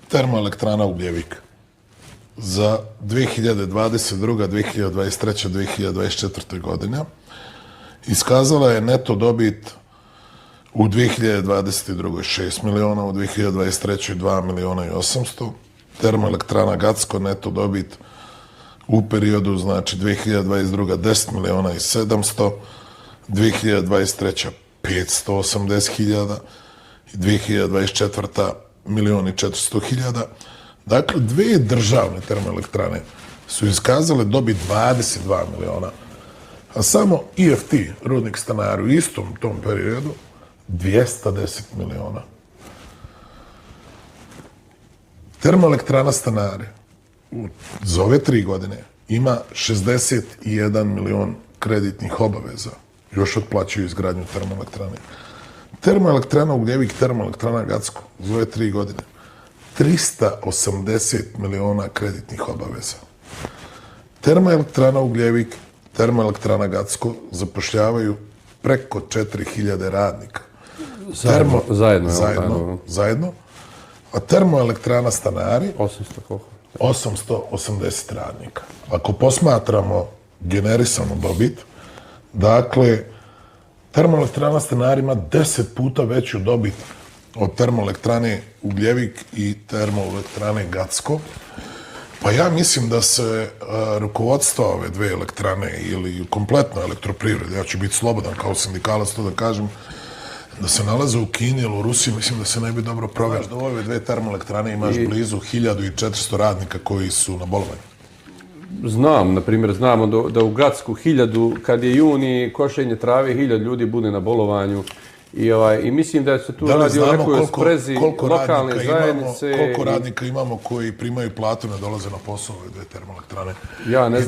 Termoelektrana Ugljevik za 2022. 2023. 2024. godine iskazala je neto dobit u 2022. 6 miliona, u 2023. 2 miliona i 800. Termoelektrana Gacko neto dobit u periodu, znači 2022. 10 miliona i 700, 2023. 580 hiljada i 2024. milion i 400 hiljada. Dakle, dve državne termoelektrane su iskazale dobit 22 miliona, a samo IFT, Rudnik Stanari, u istom tom periodu 210 miliona. Termoelektrana Stanari za ove 3 godine ima 61 milion kreditnih obaveza. Još otplaćuju izgradnju termoelektrane. Termoelektrana Ugljevik, termoelektrana Gacko za ove 3 godine 380 miliona kreditnih obaveza. Termoelektrana Ugljevik, termoelektrana Gacko zapošljavaju preko 4000 radnika. Zajedno. A termoelektrana Stanari 880 radnika. Ako posmatramo generisanu dobit, dakle, termoelektrana Stanari ima 10 puta veću dobit od termoelektrane Ugljevik i termoelektrane Gacko. Pa ja mislim da se rukovodstva ove dve elektrane ili kompletno elektroprivrede, ja ću biti slobodan kao sindikalac to da kažem, da se nalaze u Kini ili u Rusiji, mislim da se ne bi dobro proveli. Da u ove dve termoelektrane imaš blizu 1400 radnika koji su na bolovanju. Znam, na primjer, znamo da u Gacku 1000, kad je juni, košenje trave, 1000 ljudi bude na bolovanju. I mislim da se tu radi o nekoj sprezi lokalne zajednice. Koliko radnika imamo koji primaju platu, ne dolaze na posao ove dve termoelektrane? Ja ne znam.